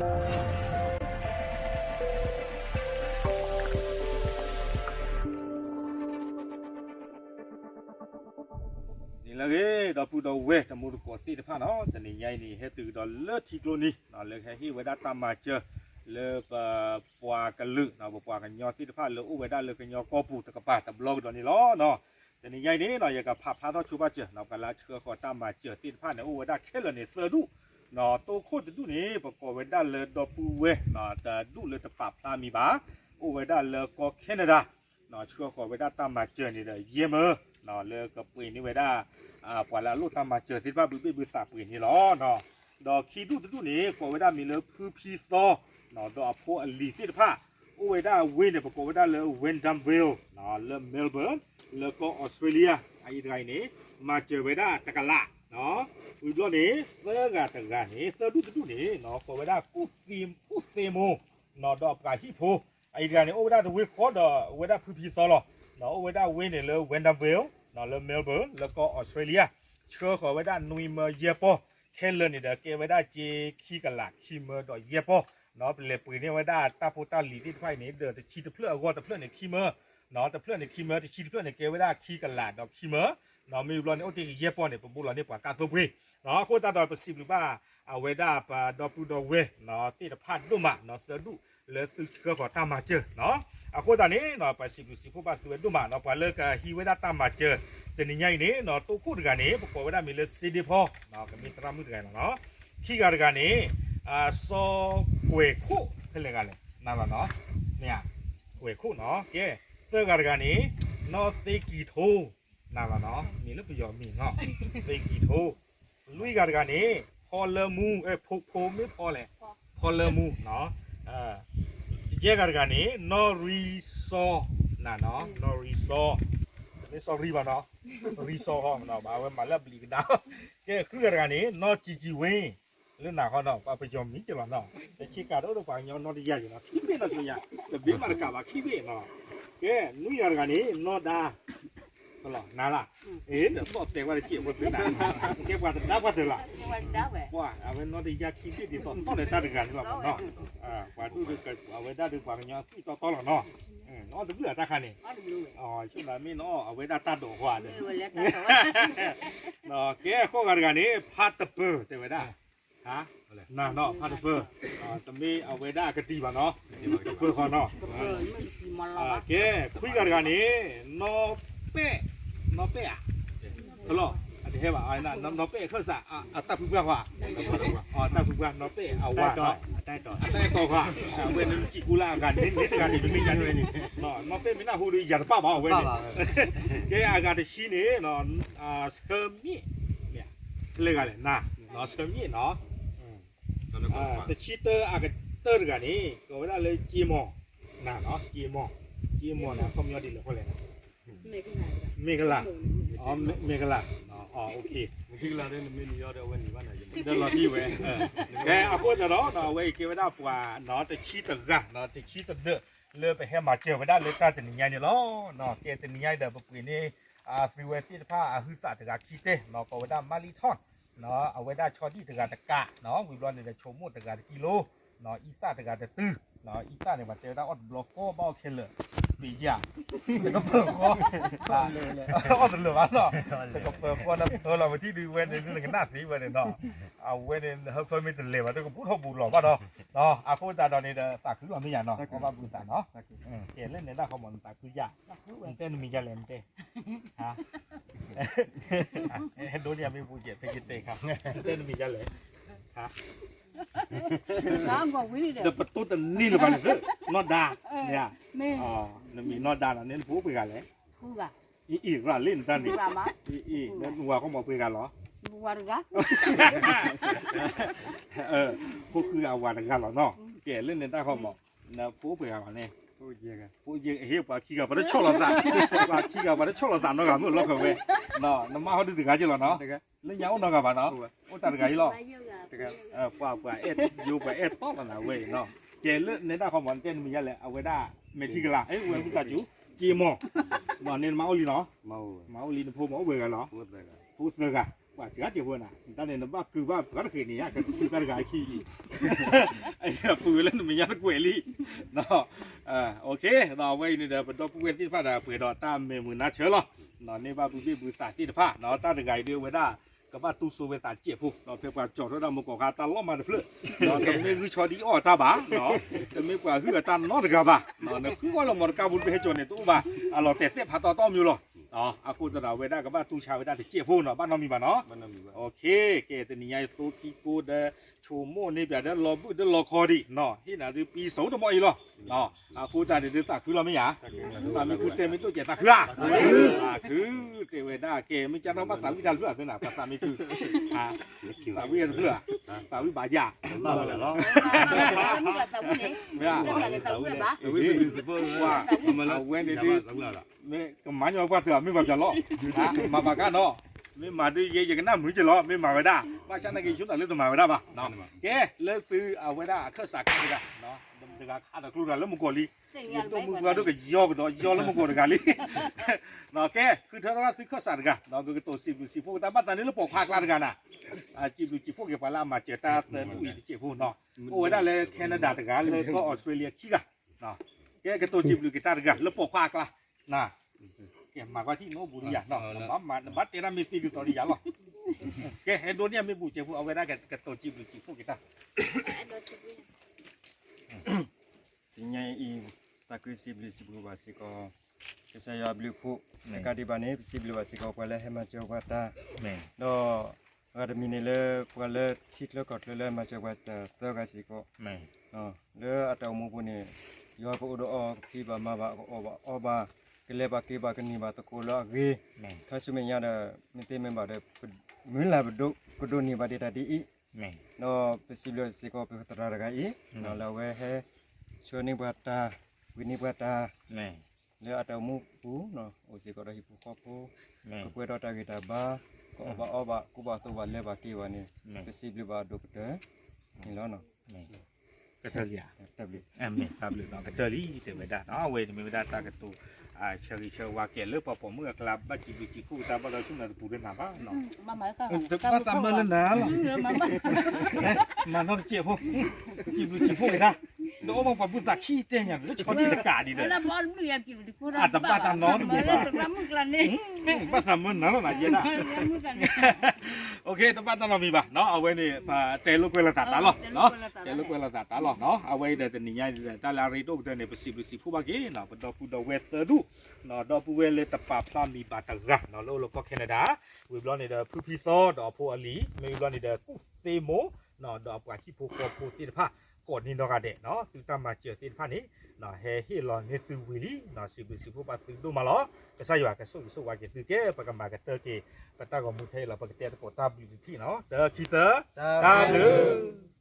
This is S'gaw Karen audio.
န့ၣ်လၢအဂ့ၤ ဒီပုၢ်ဒီဝဲၢ်တံၤသကိးသ့ၣ်တဖၣ်နီၤ, တနံၤညါအံၤန့ၣ် ဟဲတုၤကဒီးလၢထံကျိနံၤနီၤ, လၢကဟဲဟ့ၣ်ဝဲဒၣ်တၢ်မၤစၢၤ လၢပပှၤကလုာ်နီၤ, ပပှၤကညီသ့ၣ်တဖၣ်လၢအိၣ်ဝဲဒၣ်လၢကညီကီၢ်ပူၤတကပၤတဘျီကဒီးန့ၣ်လီၤနီၤ. တနံၤညါအံၤန့ၣ်နီၤ ယကဖးဖျါထီၣ်ဆိဘၣ်စၢၤနီၤ, ပှၤလၢအဆှၢဃီၤတၢ်မၤစၢၤသ့ၣ်တဖၣ်န့ၣ် အိၣ်ဝဲဒၣ်ခဲလၢာ်န့ၣ်သၢဒူၣ်နီၤ. တိခိၣ်တဒူၣ်န့ၣ် ပကိးဝဲဒၣ်လၢဒီပုၢ်ဝဲၢ်နီၤ, တဒူၣ်လၢတပာ်ဖျါမံၤဘၣ်, အိၣ်ဝဲဒၣ်လၢကီၢ် Canada နီၤ, ဆှၢဃီၤဝဲဒၣ်တၢ်မၤစၢၤန့ၣ်ဒီး ယဲၢ်မၢ နီၤ, လၢကပှ့ၤန့ၢ်ဝဲဒၣ် ပှၤလၢအလိၣ်တၢ်မၤစၢၤသ့ၣ်တဖၣ် ဘုဘ့ၣ်ဘုသးပှ့ၤန့ၣ်လီၤနီၤ. ဒီးခံဒူၣ်တဒူၣ်န့ၣ် ကိးဝဲဒၣ်မံၤလၢဖုဖံသီနီၤ, ဒီးအဖိအလံၤသ့ၣ်တဖၣ် အိၣ်ဝဲဒၣ်ဝ့ၢ်န့ၣ် ပကိးဝဲဒၣ်လၢ Wyndham Vale နီၤ, လၢ Melbourne လၢကီၢ် Australia အအံၤတဂၤအံၤန့ၣ် မၤစၢၤဝဲဒၣ်တကလးနီၤ. ဝံၤဘျီန့ၣ် သၢဂၤတဂၤန့ၣ် သၢဒူၣ်တဒူၣ်န့ၣ်နီၤ ကိးဝဲဒၣ်ကူၣ်သ့မိၢ်နီၤ, ဒီးအပှၤဟံၣ်ဖိ အအံၤတဂၤန့ၣ် အိၣ်ဝဲဒၣ်တဝ့ၢ်ဃီဒီး အဝဲဒၣ်ဖုဖံသီလီၤ. အိၣ်ဝဲဒၣ်ဝ့ၢ်န့ၣ်လၢ Wyndham Vale နီၤ, လၢ Melbourne လၢကီၢ် Australia, ဆှၢဃီၤဝဲဒၣ်နွံမၢယဲၢ်ပီၢ်, ခဲလၢာ်န့ၣ်ဒီးကဲဝဲဒၣ်စ့ခံကလးခံမၢဒီးယဲၢ်ပီၢ်နီၤ. ပလဲၤပှ့ၤန့ၢ်ဝဲဒၣ်တၢ်ဖိတၢ်လံၤသ့ၣ်တဖၣ်အံၤန့ၣ် ဒီးတဆံတဖျၢၣ်အဂီၢ်တဖျၢၣ်န့ၣ် ခံမၢနီၤ, တဖျၢၣ်န့ၣ်ခံမၢ, တဆံတဖျၢၣ်န့ၣ် ကဲဝဲဒၣ်ခံကလးဒီးခံမၢနီၤ. မ့ၢ်ဘျီန့ၣ် အိၣ်တ့ၢ်ကယဲၢ်ပီၢ်န့ၣ် ပဘိးလီၤန့ၢ်ပှၤကါသိပှ့ၤနီၤ. အဃိသတးဒီး ပစံးဘျုးဘၣ် အဝဲဒၣ်ပဒီပုၢ်ဒီဝဲၢ်နီၤ သ့ၣ်တဖၣ်ဒိၣ်မးနီၤ, သၢဒူၣ်လၢသုဆှၢဃီၤတၢ်မၤစၢၤနီၤ. အဃိသတးန့ၣ်နီၤ ပစံးဘျုးစံးဖှိၣ်ဘၣ်သုဝဲဒိၣ်မးနီၤ. ပှၤလၢကဟံးဝဲဒၣ်တၢ်မၤစၢၤ တနံၤညါအံၤန့ၣ်နီၤ, တိခိၣ်တဂၤန့ၣ် ပကိးဝဲဒၣ်မံၤလၢစ့ဒ့ဖီနီၤ, ကမ့ၢ်သရၣ်မုၣ်တဂၤလီၤနီၤ. ခံဂၤတဂၤန့ၣ် စီၤကွဲၤခိၣ် ဖဲလဲၣ်ဂၤလဲၣ် နၤလီၤနီၤ, မ့ၢ်ဧါ, ကွဲၤခိၣ်နီၤ. ကဲ သၢဂၤတဂၤန့ၣ် နီၢ်သ့ကံၤထိ နၤလီၤနီၤ, မ့ၢ်လၢပယီၤမ့ၢ်နီၤ, သ့ကံၤထိ. လွံၢ်ဂၤတဂၤန့ၣ် ဖီလၢမူ, အဲ ဖိ ဖိမ့ၢ်ဖီလဲၣ်, ဖီလၢမူနီၤ. ယဲၢ်ဂၤတဂၤန့ၣ် နီၢ်ရံစီ, နၤနီၤ, နီၢ်ရံစီ, တမ့ၢ်စီၤရံဘၣ်နီၤ, ရံစီဃီနီၤ, ဘၣ်ဝဲမၤလၢအဘျံးကဒါ. ကဲ ဃုဂၤတဂၤန့ၣ် နီၢ်ကံကံဝ့ လၢနၤဃီနီၤ, ပှၤပယီၤမံၤကလီၤနီၤ, တဆ့ကၤတအိၣ်ဒီးပှၤကညီနီတယါယံၤနီၤ, ခံဘ့ၣ်နီၤဆူညါ, တဘ့ၣ်မးတကးဘၣ် ခံဘ့ၣ်နီၤ. ကဲ နွံဂၤတဂၤန့ၣ် နီၢ်ဒါ, နၤလၢ, အ့ နသီၣ်တဲာ်ဝဲတက့ၢ်အဃိသ့နၤ, ကဲပှၤတဒါပှၤတၢၢ်လီၤ, ပှၤ အဝဲနီတယါခံဘ့ၣ်ဒ်သိး သီၣ်လၢတၢ်တဂၤန့ၣ်လီၤနီၤ, ပှၤဒိၣ်ဒိၣ် အဝဲဒၣ်ဒ်ပှၤကညီသွံၣ်တီတီလီၤနီၤ, နအီၣ်တဘျုးအတၢ်ခါန့ၣ်, ဆိကမိၣ်မ့ၢ်နအီၣ်အဝဲဒၣ်တၢ်ဒိးဃီဧါ, ကဲဃိးဂၤတဂၤန့ၣ် ဖါတပၢၢ်တဲဝဲဒၣ် နၤနီၤ ဖါတပၢၢ်, တမ့ၢ်အဝဲဒၣ်အကတံၢ်ဘၣ်နီၤ, တပၢၢ်ဃီနီၤ, ကဲ ခွံဂၤတဂၤန့ၣ် နီၢ်ပဲၣ်, နီၢ်ပဲၣ်ဧါ, လီၤ, အတဟဲဘၣ်, နီၢ်ပဲၣ်ခၢၣ်စး, အတၢ်ဖုပှၢ်ဃီ, တၢ်ဖုပှၢ် နီၢ်ပဲၣ်အဝၤ, အတၢ်အဲၣ်တီဃီ, အဝဲန့ၣ်စံၣ်ကူလၢအဂၤန့ၣ် မ့ၢ်တဂၤန့ၣ် တမ့ၢ်ညါန့ၣ်, နီၢ်ပဲၣ်မ့ၢ်နၢ်ဟူဒီးယၤတပၣ်ဘၣ်အဝဲန့ၣ်, ကဲအဂၤတဆံန့ၣ် ဆၢမ့ၣ်, ဖဲလဲၣ်ဂၤလဲၣ်, ဆၢမ့ၣ်နီၤ, တဆံတၢအကတၢၢ်တဂၤန့ၣ် ကိးဝဲဒၣ်လၢက့မီၢ်, နၤနီၤ က့မီၢ်, က့မီၢ်န့ၣ် အခီပညီဒ်လဲၣ်ဃီလဲၣ်, မ့ၢ်ကလး, မ့ၢ်ကလး, ဒီးလီၤတံၢ်ဝဲ, ကဲအဃိသတးဒီး အဝဲအံၤကဲဝဲဒၣ်ပှၤနီၤ တဆံတဂၤ, တဆံတဒၢး လၢပဟဲမၤစၢၤဝဲဒၣ်လၢတၢ်တနံၤညါန့ၣ်လီၤ. ကဲတနံၤညါဒီး ပပှ့ၤန့ၢ် သုဝဲသ့ၣ်တဖၣ်အဟုသးတဂၤခံတဲ ကိးဝဲဒၣ် မၣ်လံထီၣ်, အဝဲဒၣ်ဆီဒံၣ်တဂၤတကး, ဝံၤဘျီန့ၣ်ဒီး ဆိကမိၣ်တဂၤတကံလိ, အံသၣ်တဂၤတတုၤ, အံသၣ်န့ၣ် ပှၤတဲဝဲဒၣ်အီၣ်တဘျီဃီဘၣ်အီၣ်ခဲလၢာ်, ပ့ၤယၢ်, တကပၢၤဃီ, အီၣ်တလၢာ်ဘၣ်နီၤ, တကပၢၤဃီလၢပၢလီၤပထံၣ်ဒုးဝဲန့ၣ် နကနၣ်သ့ဝဲန့ၣ်နီၤ, အဝဲန့ၣ် ဟၢဖၢမ့ၢ်တလဲၤဘၣ် တကဘူးထီၣ်ဘူးလီၤဘၣ်ဒီး, အဃိသတးဒီးန့ၣ်ဒီး သးခုလီၤမ့ၢ်ယၤနီၤ, ကီဘၣ်ဘုသးနီၤ, ကဲလၢနဲဒၣ်ဃီမး နသးခုယၢ်, နတဲနမံၤယၤလဲၣ် နတဲ ဟဲဒိးန့ၢ်အမ့ၢ်ပူၤယဲၢ် ဖဲယတဲခါ, နတဲနမံၤယၤလဲၣ်, ဒီးပတိၢ်တန့ၢ်လၢၤဘၣ်န့ၣ် နီၢ်ဒါ, နမံၤနီၢ်ဒါနီၤ နဖိအိၣ်ပှဲၤဂၤလဲၣ်, အံၤ ရၤလ့ၣ်နတၢ်န့ၣ်, နဝၤကီမးပှဲၤဂၤလီၤ, ဖိဃုဂၤဝၤတဂၤလီၤနီၤ, ကဲလၢနဲတၢ်ဃီမး, နဖိအိၣ်ပှဲၤဂၤလီၤန့ၣ်, ဖိဟ့ၣ်ပှၤခံဂၤ ပှၤတဆီၣ်လီၤသး, ပှၤခံဂၤ ပှၤတဆီၣ်လီၤသးနီတဂၤမ့ၢ်လီၤခၢၣ်ဝဲ, နမါဟီဒုတဂၤက့ၤလီၤနီၤ, လၢညါအိၣ်နီတဂၤဘၣ်နီၤ, အိၣ်တၢ်တဂၤအံၤလီၤ, ပှၤ ပှၤအဲၣ်ယိ ပှၤအဲၣ်တီလီၤနၤဝဲအံၤနီၤ, ကဲလၢနဲဒၣ်ဃီမး နတဲနမံၤယၤလဲၣ် အဝဲဒၣ် မဲာ်ထံကလၤ အဲ ဝဲမုၢ်သးစူၤ က့မီၢ်, န့ၣ်နမါအိၣ်လံနီၤ, မါအိၣ်လံ နဖိမးအိၣ်ပှဲၤဂၤလီၤ, ဖိသၢဂၤ ပှၤစှၤကဲဖိနၤ တၢ်န့ၣ် နဘၣ်ကုၢ်ဘၣ်ပှၤတဃ့ၢ်န့ၣ် ယကဆူၣ်တၢ်တဂၤအခံအံၤ ပူၤဝဲလၢနမဲာ်ညါတကွဲးလံ ဒီးအဝဲအံၤန့ၣ်ဒီး ပဒီပုၢ်ဝဲၢ်သ့ၣ်တဖၣ်ဒီး ပှဲၤဒီးတၢ်မဲာ်မုာ်နါဆၢလီၤ. န့ၢ်ဘၣ်ဘုဘ့ၣ်ဘုသးသ့ၣ်တဖၣ် တၢ်တဂၤအံၤဒ်အဝဲဒၣ် ကဘၣ်တူၢ်စိဝဲသးတစဲးဖိ ဒီးဖဲပှၤကၠီထီၣ်ဒၣ်မုၢ်ကီၢ်ခါတၢ်လီၢ်မၤတဖျၢၣ် ဒီးတမ့ၢ်ဂုၢ်ဆီဒ်အီၣ်အတၢ်ဘၣ် တမ့ၢ်ပှၤဟုၣ်အတၢ်နီတဂၤဘၣ် နဃုအီၣ်လၢမီတကါပူၤ ပဟဲကၠီန့ၣ် တအိၣ်ဘၣ် အလီၤတဲာ်သ့ၣ်ဖးတီတီမီၤလီၤ. အဃိသတးဒီး အဝဲဒၣ်ကဘၣ်တူၢ်ဆါဝဲဒၣ်တစဲးဖိနီၤ ဘၣ်နီတမံၤဘၣ်နီၤ. ကဲ တနံၤညါအံၤ သိခံကိဒီး ဆိကမိၣ်န့ၢ်ပၠးဒီးလီၤဘုၣ်ဒီးလီၤခီဒံး ဟ့ၣ်နၤသုပံစိတမီၢ်အံၤလီၤ. အဃိသတးန့ၣ် ဒုးသးခုလီၤမ့ၢ်ဧါ. သးမ့ၢ်ခုတဲမ့ၢ်တိၢ်ကဲးသးခုဧါ. သးခု တဲဝဲဒၣ်ကဲ မ့ၢ်ကၢ်ထီၣ်ဘၣ်သးဝံၣ်တၢ်တဖျၢၣ်ဧါ သ့ၣ်နၤ ပသးမ့ၢ်ခု သးဝံၣ်တဖျၢၣ်ဧါ. သးဝံၣ်ဘၣ်ယၤ မ့ၢ် အဝဲန့ၣ်ဒုး မ့ၢ်ကမၤညီပှၢ်တၢ်မ့ၢ်ဘၣ်ပၠးလီၤ မၤဘၣ်ကါနီၤ မ့ၢ်မၤဒ်ယဲ ယကနၣ်မုာ်က့ၤလီၤ မ့ၢ်မၤဝဲဒၣ် ဘၣ်ဆၣ်နာ်က့ၤ ယဆိသးလၢတမၤဝဲဒၣ်ဘၣ်. ကဲ လၢသုအဝဲဒၣ်အခၢၣ်စးခါတဂၤ တဂၤခးဒီးကျိတဂၤလၢမုၢ်ကီၢ်လံ ယဒိၣ်မုၢ်ပှၢ်ဒိၣ်ကယီကဒီးယီလၢမုၢ်ကီၢ်တဂၤလံ. ကဲ ဃုထၢထီၣ်သုခၢၣ်စးတဂၤ ကကတိၤစံးဘျုးစံးဖှိၣ်က့ၤတၢ်ဘၣ်သးန့ၣ်လၢပိာ်ခွါအကျါတဂၤနၤ စံးဘျုးစံးဖှိၣ်က့ၤပှၤလၢအမၤစၢၤတၢ်သၢဒူၣ်အံၤတစဲးဖိနီၤ အိၣ်ဝဲဒၣ်လၢ Canada တဂၤ လၢကီၢ် Australia ခံဂၤ ကဲ ကတိၤစံးဘျုးက့ၤတၢ်တဂၤ လၢပိာ်ခွါအကျါ နၤ ကဲ မၤကွၢ်ထံၣ်နအိၣ်ဘူးဒ်ယၤနီၤ နဘၣ်တဲတၢ်မ့ၢ်သ့ဒ်သိးဒ်ယၤလီၤ. ကဲ ဟဲဒိးန့ၢ်အမ့ၢ်ဘူးစဲးဖိ အဝဲဒၣ်ကတိၤစံးဘျုးစံးဖှိၣ်က့ၤတၢ် တနံၤညါအံၤ သးခုစံးဘျုးစံးဖှိၣ်ဘၣ်စ့ၢ်ကီး ကစၢ်ယွၤအဘျုးအဖှိၣ် တကးဒံးဘၣ်န့ၣ် ပစံးဘျုးဘၣ်စ့ၢ်ကီး ပှၤလၢဟဲမၤစၢၤပှၤတၢ် ဒီး အဂၤတမံၤန့ၣ်လၢ ပှၤလၢထံချၢကီၢ်ချၢလၢမၤစၢၤပှၤတၢ်သၢဂၤစ့ၢ်ကီး လၢအတၢ်အိၣ်မူပူၤန့ၣ် ယွၤကအိၣ်ဒီးအီၤ ကဖံးဘၣ်မၤဘၣ် ကအီၣ်ဘၣ်အီဘၣ် ကလဲၤဘၣ်က့ၤဘၣ် ကန့ၢ်ဘၣ်သကိးလၢအဂ့ၤ ခါဆူမဲာ်ညါဒီး မ့ၢ်သ့မ့ၢ်ဘၣ်ဒီး မုၢ်လၢ်ပဒိၣ်ကဒိးန့ၢ်ဘၣ်ဒံးတၢ်ဒ်အံၤ ဒီးပစံးဘျုးစ့ၢ်ကီး ပသရၣ်တဂၤအံၤ လၢအဝဲဟဲ ဆှၢန့ၢ်ပှၤတၢ် ဝံၤန့ၢ်ပှၤတၢ် လၢအတၢ်အိၣ်မူပူၤ အိၣ်စ့ၢ်ကီးဒီးဟံၣ်ဖိဃီဖိ ကကွဲးဒီးတၢ်ဂ့ၤတၢ်ဘါ ကအီၣ်ဘၣ်အီဘၣ် ကူဘၣ်သိးဘၣ်လဲၤဘၣ်က့ၤဘၣ်န့ၣ် ပစံးဘျုးဘၣ်အဒိၣ်ကတၢၢ်န့ၣ်လီၤ. ကတၢၢ်လံဧါ, တၢ်ဘျုး, မ့ၢ်တၢ်ဘျုးနီၤ ကတၢၢ်လံ တဲဝဲဒၣ်နီၤ အဝဲန့ၣ်မ့ၢ်ဝဲဒၣ်တၢ်ကတိၤ ဆၢဂ့ၤဆၢဝါကဲလၢပှၤပိာ်မုၣ်အကျါ ဘၣ်စံးဘျုးစံးဖှိၣ်က့ၤတၢ်ဘၣ်ဒီးဆူနၤတပူၤတနၤဘၣ်နီၤ ဘၣ်သးမၢလၢနၤလီၤ မၤနီတစဲးဖိ စံးဘျုးစံးဖှိၣ်က့ၤတၢ် ဒီးအိၣ်ဘၣ်ပှၤဘုၣ်သးခံတဲညါ လၢဆီဒံၣ်တကးဒံးဒီး အတဘၣ်တၢ်နီတမံၤဘၣ် ဘၣ်သးမၢနၤလီၤနၤယဲဒၣ် တဘၣ်တၢ်နီတမံၤဘၣ်နီၤ အဝဲန့ၣ် ပတဲလိာ်ကွဲလိာ်သးတၢ်လီၤ တဲလိာ်ကွဲလိာ်သးတၢ်လီၤနီၤ အဝဲအံၤဒီးတနံၤညါအံၤဒီး တၢ်လၢအရ့ဒိၣ်ကတၢၢ်န့ၣ် ပစံးဘျုးစံးဖှိၣ်ဘၣ်က့ၤနီၤ ပဒီပုၢ်ဒီဝဲၢ်သၢဒူၣ်နီၤ ဒီပုၢ်ဝဲၢ်လၢတပာ်ဖျါမံၤဘၣ်တဂၤနီၤ လၢအိၣ်လၢကီၢ် Canada ဝံၤဘျီန့ၣ်ဒီး ဖုဖံသီဒီးအဖိအလံၤ မ့ၢ်ဝံၤဘျီန့ၣ်ဒီး ကူၣ်သ့မိၢ်နီၤ ဒီးအပှၤဟံၣ်ဖိဃီဖိသ့ၣ်တဖၣ် ကိးနံၤနီတဂၤဒဲးနီၤ သုတၢ်မၤစၢၤသ့ၣ်တဖၣ်န့ၣ် ဟဲဟ့ၣ်လီၤန့ၢ်သုဝံၤလံနီၤ စံးဘျုးစံးဖှိၣ်ဘၣ်သုဒိၣ်မးလီၤ ကစၢ်ယွၤကဆိၣ်ဂ့ၤဆိၣ်ဝါက့ၤသုကဲ ပကမၤကတၢၢ်က့ၤ ပတၢ်ဂီၤမူထဲအံၤလီၤ ပကတဲသကိးတၢ်ဘျုးတထံၣ်နီၤ တၢ်ခံသၢ တၢ်ဘျုး